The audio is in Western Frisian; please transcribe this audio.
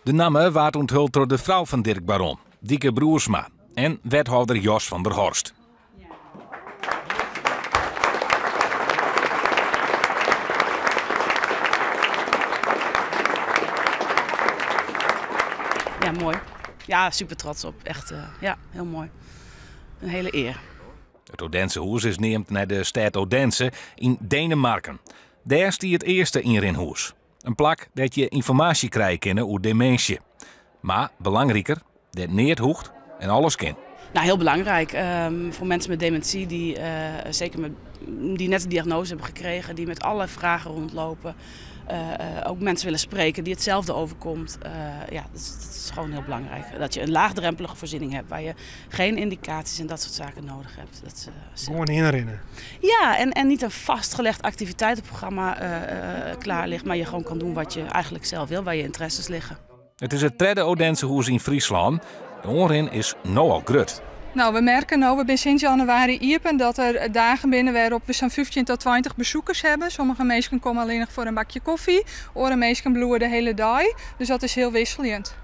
De namme waard ûnthuld troch de frou fan Dirk Baron, Dieke Broersma, en wethâlder Jos van der Horst. Ja, moai. Ja, super trots op. Echt, eh, ja, heel mooi. Een hele eer. It Odensehûs is neamd nei de stêd Odense yn Denemarken. Dêr stie it earste ynrinhûs. In plak dêr't je ynformaasje krije kinne oer deminsje. Mar belangriker, dêr't neat hoecht en alles kin. Nou, heel belangrijk voor mensen met dementie die, zeker met, die net de diagnose hebben gekregen, die met allerlei vragen rondlopen. Ook mensen willen spreken die hetzelfde overkomt. Ja, dat is gewoon heel belangrijk. Dat je een laagdrempelige voorziening hebt waar je geen indicaties en dat soort zaken nodig hebt. Dat is Gewoon inrennen. Ja, en niet een vastgelegd activiteitenprogramma klaar ligt, maar je gewoon kan doen wat je eigenlijk zelf wil, waar je interesses liggen. It is it tredde Odensehûs yn Fryslân. De oanrin is no al grut. Nou, we merke no, we binne sinds jannewaarje iepen, dat der dagen binne wêrop't we sa'n 15 tot 20 besikers hawwe. Sommige minsken komme allinnich foar in bakje kofje, oare minsken bliuwe de hiele dei. Dus dat is hiel wikseljend.